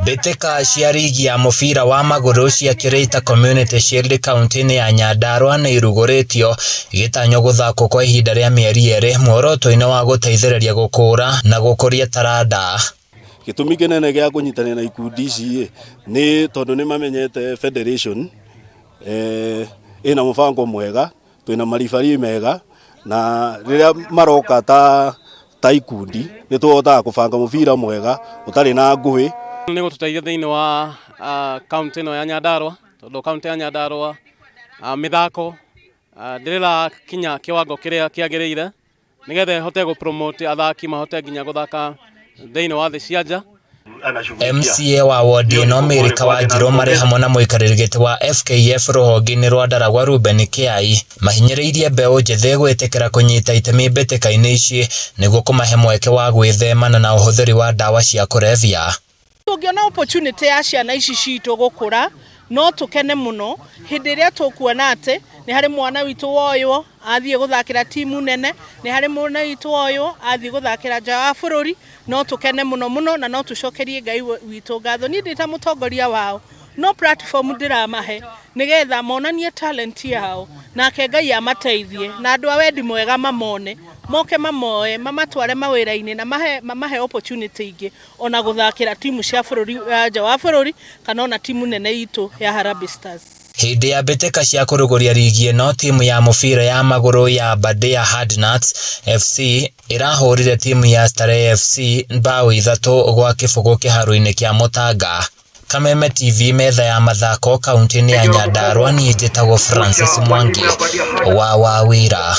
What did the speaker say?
Mbĩtĩka cia rigi ya mũbira wa magũrũ cia Kĩrĩita Community Shield kauntĩ-inĩ ya Nyandarua nĩ irugũrĩtio igĩtanywo gũthakwo kwa ihinda rĩa mĩeri ĩrĩ muoroto-inĩ wa gũteithĩrĩria gũkũra na gũkũria taranda. Gĩtũmi kĩnene gĩa kũnyitanĩra na ikundi ici ĩ, nĩ tondũ nĩ mamenyete federation eh, ĩna mũbango mwega, twĩna maribari mega na rĩrĩa maroka ta ta ikundi nĩ tũhotaga kũbanga mũbira mwega ũtarĩ na ngũĩ. Nĩ gũtũteithia thĩinĩ wa kaunti ĩno ya Nyandarua tondũ kaunti ya Nyandarua mĩthako ndĩrĩ kiwango kĩrĩa kĩagĩrĩire nĩgetha ĩhote gũ promote athaki mahote nginya gũthaka thĩinĩ wa thĩ cia nja. MCA wa wodi ĩno Mary Kawanjirũ marĩ hamwe na mũikarĩri gĩtĩ wa FKF rũhonge-inĩ rwa Ndaragwa Reuben Kĩai mahinyĩrĩirie mbeũ njĩthĩ gwĩtĩkĩra kũnyita itemi mbĩtĩka-inĩ ici nĩguo kũmahe mweke wa gwĩthemana na ũhũthĩri wa ndawa cia kũrebia. Tũngĩona opportunity ya ciana ici citũ gũkũra no tũkene mũno hĩndĩ ĩrĩa tũkuona atĩ nĩ harĩ mwana witũ woywo athiĩ gũthakĩra timu nene, nĩ harĩ mwana witũ woywo athiĩ gũthakĩra nja wa bũrũri, no tũkene mũno mũno na no tũcokerie Ngai witũ ngatho. Niĩ ndĩ ta mũtongoria wao no platform ndĩramahe nĩgetha monanie talent yao nake Ngai amateithie na andũ a wendi mwega mamone moke mamoe mamatware mawĩra-inĩ na mamahe opportunity ingĩ ona gũthakĩra timu cia bũrũri nja wa bũrũri kana ona timu nene itũ ya Harambee Stars. Hĩndĩ ya mbĩtĩka cia kũrugũria rigi ĩno timu ya mũbira ya magũrũ ya Aberdare Hardnuts FC ĩrahũrire timu ya Starehe FC mbaũ 3-0 kĩharo-inĩ kĩa Mũtanga. Kameme TV metha ya mathako kaunti-inĩ ya Nyandarua niĩ njĩtagwo Francis Mwangi wa Wawĩra.